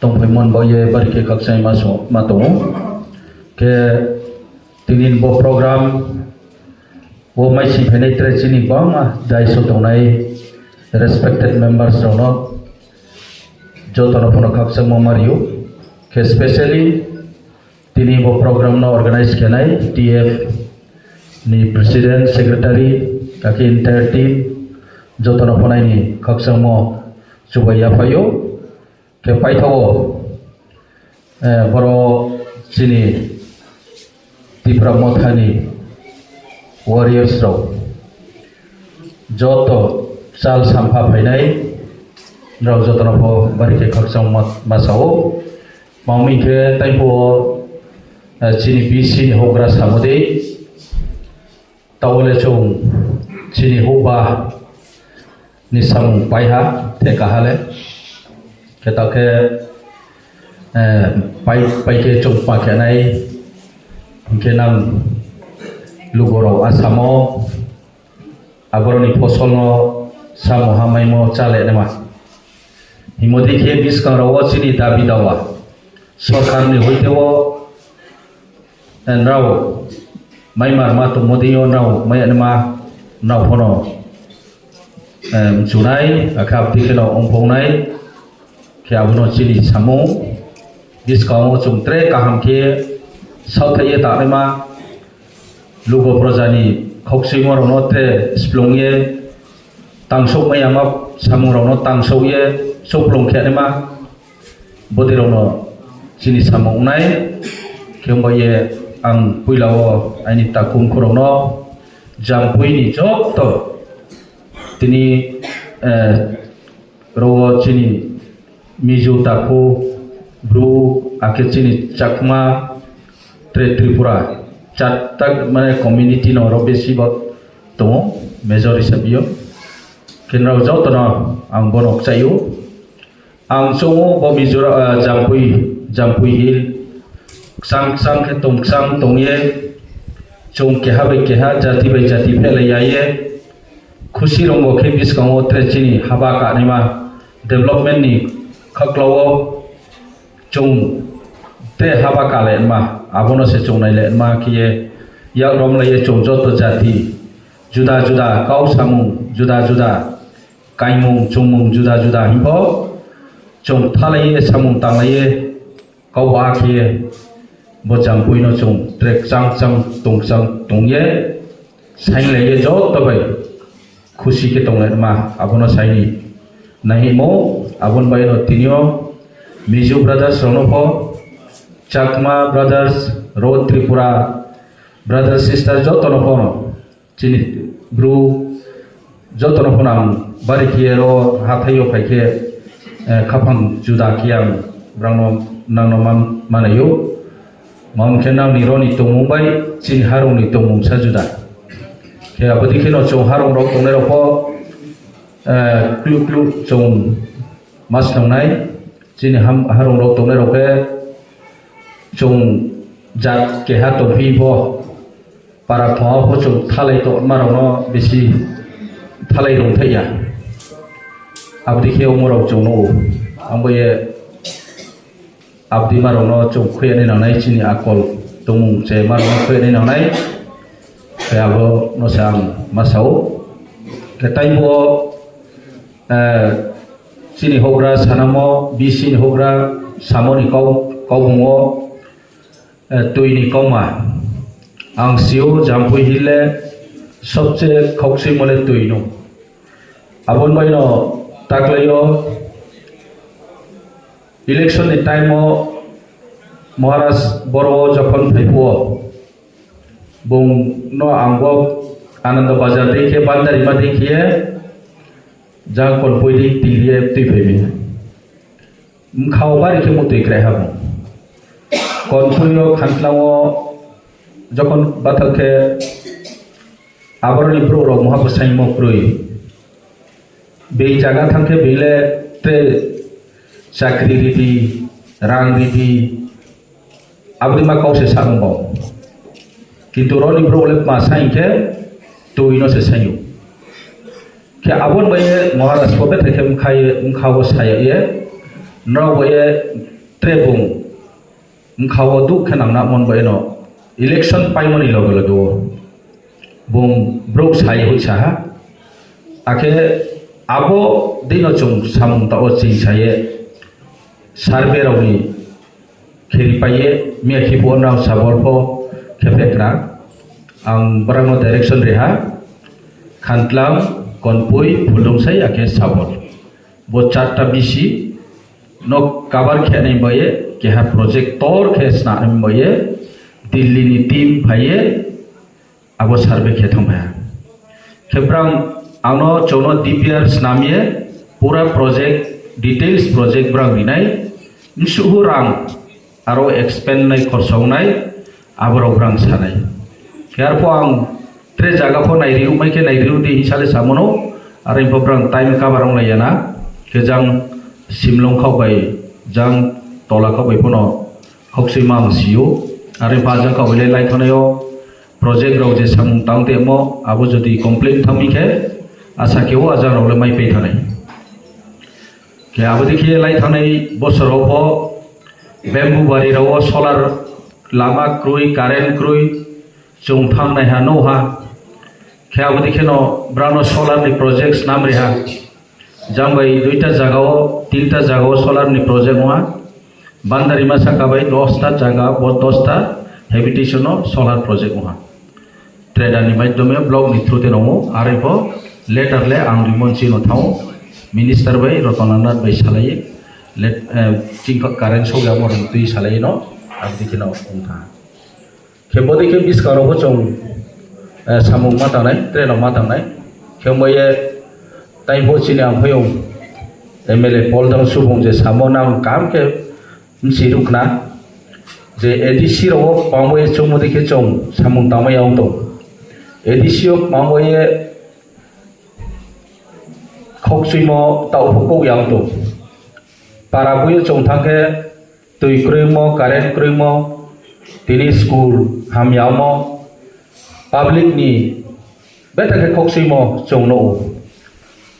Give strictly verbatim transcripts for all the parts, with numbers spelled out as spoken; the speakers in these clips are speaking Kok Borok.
tongphaimon bo ye bari khe khakchangma so-, ma tongo. Khe tini bo program o mai sing phainai tere chini kwbangma daiso tongnai respected members rokno jotono phano khakchangma ma rio. Khe specially tini bo program no organize khenai T F ni president, secretary, kaki entire team jotono phano aini khakchangmo chubai yaphaio. Khe paithago, eh, boro chini Tipra Mothani warriors rok joto chal sampha phainai rok jotono pho bari khe khakchang ma-, ma sao. Mamwi khe taibo, eh, chini B C ni hogra samodi. Tawole chwng chini huba ni samung paiha, theka hale. Khe ta khe, eh, pai, pai khe chwng pa khe nai, hwnkhe nang lugurok asamo, aboroni phosolno samo hamaimo chale nima. Himodi khe bwskangrok o chini dabi dawa, sorkarni hoite o, eh, nrao mai mar ma tongmo dei o nrao mai anima nrao phano, eh, mchunai, akhe abdi kheno ongphongnai, khe abono chini samung bwskango chwng tre kaham khe saothaiye tanaima lugo projani khokchwimo rokno tre splungye tangsok maya ma samung rokno tangsokye chukplung khe anima. Bodirokno chini samung wngnai, khe wngbaye ang puilao aini takhuk khorokno Jampuini joto tini, eh, rogo chini Mizo takhuk, Bru, akhe chini Chakma, Tre Tripura, chattak mane community no oro besi bo tongo, major hisab yo. Khe nrao jotono ang bono kchaio. Ang chongo bo Mizoram, ah, Jampui, Jampui Hill. Kwchang kwchang khe tong kwchang tongye. Chwng keha bai keha, jati bai jati phelai yaye. Khusi rongo khe bwskango tre chini haba kanima development ni khaklao chwng tre haba kale ma abono se chwng naile ma khiye yak rom laiye chwng joto jati juda juda kau samung juda juda kaimung chumung juda juda hinpho chwng thalaiye samung tanglaiye kau ba khiye bo Jampuino chwng tre kwchang kwchang tong kwchang tongye sainglaiye joto bai khusi khe tonglaima abono saini nahimo aboni baino tinio Mizo brothers rokno pho Chakma brothers ro Tripura brothers sisters jotono phono chini bru jotono phano ang bari khe ro hathaio phai khe, eh, khaphang juda khe ang brangno nangno man-, manaio. Mamo khe nangni roni tongmung bai chini harungni tongmung sa juda. Khe abodi kheno chwng harung rok tongnai rok pho, eh, klu klu chwng mas nongnai. Chini ham-, harung rok tongnai rok khe chwng jat keha tongphi pho. Para thongao pho chwng thalai tongmarokno bisi thalai rwngthaiya. Aboni khe omorok chwng nugo. Ang bo ye abdimarokno chwng khuyani nangnai, chini akol tongmung chemarokno khuyani nangnai. Khe abono se ang ma sao. Khe taibo, eh, chini hogra sanamo, B C ni hogra samoni kau-, kaubungo, eh, twi ni kauma. Ang sio Jampui Hill le sobse khokchwimo le twi no. Aboni baino taklaio election ni time o Maharaj Boro o jokhon phaipuo bung no ang bo Ananda Bazar dei khe Bandarima dei khe jang kon pui dei tingye twi phai mi. Mkhao bari khe mutwi krai ha bo. Konphurio khantlao jokhon bathal khe aboroni borok rok muha bwsaingmo kwrwi. Bini jaga thang khe bini le tei chakri ridi, rang ridi, aboni ma kok se sakno bo. Kintu roni borok le ma sai khe twi no se saio. Khe aboni bai Maharaj pho bethai khe mkhai, mkha o saya ye, Norok bo ye tre bung wngkha o duk khe nang na mon bo eno election paimani loge loge o bung brouh sai hoi saha. Akhe abo dino chwng samung ta o ching saye survey rokni kheri paiye miya khibu o nang sabol pho khe phekra ang borokno direction reha Khantlang, Konpui, Phuldungsai akhe sabol. Bo charta bisi no cover khe nai baye keha project tor khe sna nai baye Delhi ni team phaiye abo survey khe thang phaiha. Khe brang ano chono D P R snamye pura project details project brang rinai nsuhu rang aro expend nai khorsa wngnai aborok brang sanai. Khe arpho ang tre jaga pho nairi rwmai khe nairi rw di hinsale samono aro info brang time cover wnglai yana khe jang simlong khok bai jang tola khok bai phono khok sui ma ang sio aro info ajang khok bai lai lai thanaio. Project rok je samung tang temo abo jodi complete thangmi khe asa khe o ajang rok le mai pai thanai. Khe abo dikhe lai thanai bosor rok bo bamboo bari rok o solar lama kroi, current kroi, chwng thang nai ha no ha. Khe abo dikhe no brano solar ni project snam ri ha. Jang bai duita jaga o, tinta jaga o solar ni project wngha. Bandarima saka bai dosta jaga, bo dosta habitation o solar project wngha. Trader ni maidhyome block ni through te nongo, ari bo letter le ang rimon chino thao. Minister bai Ratan Lal Nath bai salai, let, eh, chingkha current sogya mo twi salai no, abdi kheno wngkha. Khe bodi khe biskang rok bo chwng, eh, samung ma tangnai, train rok ma tangnai. Khe wngbai ye tai bo chini ang phai o M L A Paul Dang Subung je samo nang kaham khe bwswi rwkna je A D C rok o kwbangma ye chwngmodi khe chwng samung tangma ya wng tong. A D C o kwbangma ye khokchuimo tao kok ya wng tong. Para buyo chwng thang khe twi kwrwimo, current kwrwimo, tini school hamya omo, public ni beta khe khokchuimo chwng nugo.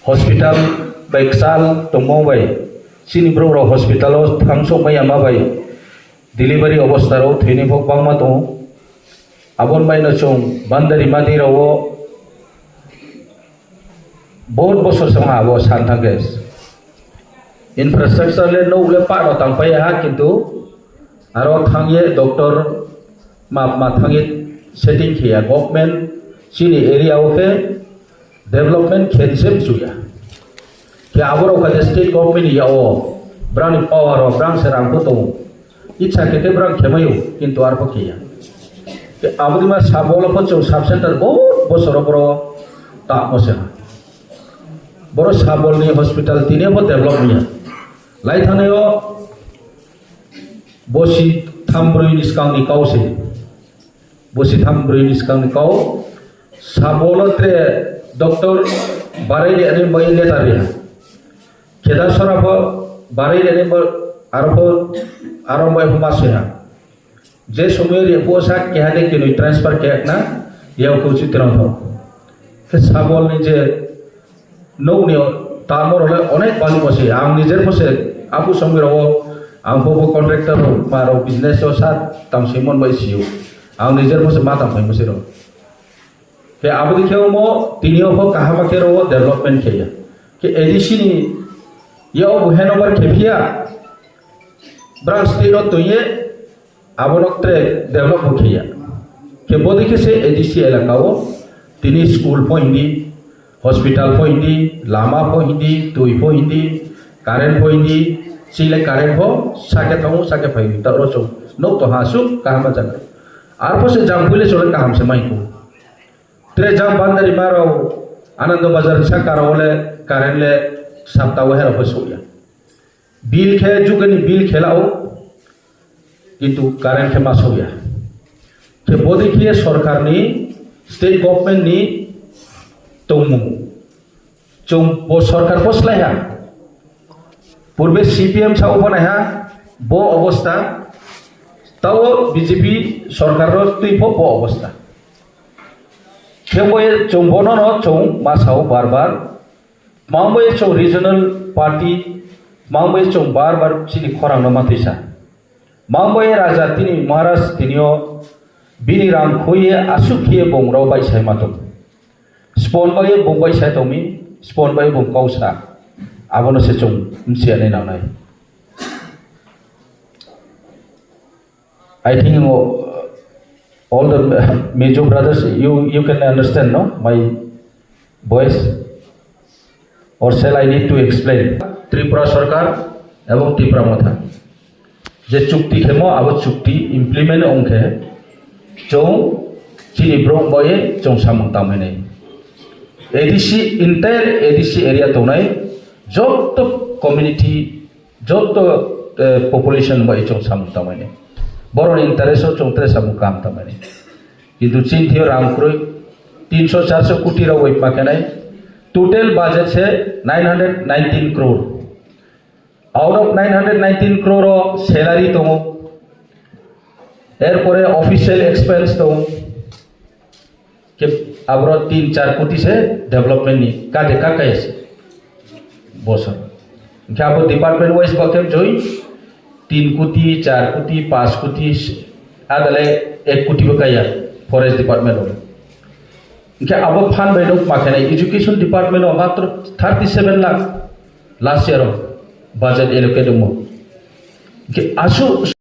Hospital bai kwchal tongmo bai, chini borok rok hospital o thang sok maya ma bai, delivery obostha rok thwini bo kwbangma tongo. Aboni bai no chwng bandari madi rok o Bohut bosor se wngha abo san thangkhe. Infrastructure le nok le pano tangpai ha, kintu aro thangye doctor ma, ma thangye setting khiya. Government chini area o khe development khense mchuya. Khe aborok kha state government ni yao, brani power o, brang se rang bo tongo. Icha khe khe brang khemaio, kintu arpho khiya. Khe aboni ma sabol pho chwng sub center bohut bosor o boro tamo se ha. Boro sabol ni hospital tini pho develop niya. Lai thangnaio bosi tham brwi ni swkang ni kau se. Bosi tham brwi ni swkang ni kau. Sabol o tre doctor barai le ani bai letter riha. Kheda sora pho barai le ani aro pho aro bai pho ma soya. Je somoy ri pho sa keha de kinoi transfer khe na yau ko chitrang pho. Khe sabol ni je nokni tamo rok le onek balu bo se. Ang nijer bo se apu somoi rogo ang bo bo contractor rok ma rok business o sa tam simon bai siyo. Ang nijer bo se ma tam pai mo se rok. Khe aboni khe omo tini o pho kaham khe rok development khe ya. Khe A D C ni ya o bo handover khe phiya. Brang state o twi ye Abono tre develop bo khiya. Khe bodi khe se A D C elaka o tini school pho hindi, hospital pho hindi, lama pho hindi, twi pho hindi, current pho hindi, sile current pho sake thango sake phai ta ro chung nok to ha suk kaham jaga. Arpho se jang puile chole kaham se mai ko. Tre jang bandari maro Anando Bazar saka ro le current le sapta o hero pho sukya. Bill khe jugani bill khe lao, kintu current khe ma sokya. Khe bodi khe sorkar ni, state government ni tongmung. Chwng bo sorkar bo slai ha. Purbe C P M sa obo nai ha, bo obostha. Tao B J P sorkar ro twi pho bo obostha. Khe bo ye chwng bono no chwng ma sao bar bar. Mangbai chwng regional party Mangbai chwng bar bar chini khorang no matwi sa. Mangbai raja tini Maharaj tinio bini rang khuye aswk khiye bung rao bai sai matung. Spon bai bung bai sai tongmi, spon bai bung kau sa. Abono se chwng msiya nai nangnai. I think, uh, all the Mizo brothers, you, you can understand, no? My voice? Or shall I need to explain? Tripura Sarkar ebong Tipra Motha je chukti khemo, abo chukti implement ongkhe chwng chini brouh bai chwng samung tangmani. A D C, entire A D C area tongnai joto community, joto, eh, population bai chwng samung tangmani. Boroni interest o chwng tre samung kam tangmani. Kintu chini thio rang kwrwi tinsho charso koti rok bai pakenai. Total budget se nine hundred nineteen crore. Out of nine hundred nineteen crore o salary tongo. Erpore official expense tongo. Ke abro tin char koti se development ni kade kakai se bosor. Hingke abo department wise bo khe joi tin koti, char koti, panch koti, adale ek koti bo kaya forest department o. Hingke abo phan bai no ma khe nai education department o matro thirty seven lakh last year o budget allocate mo. Hingke asu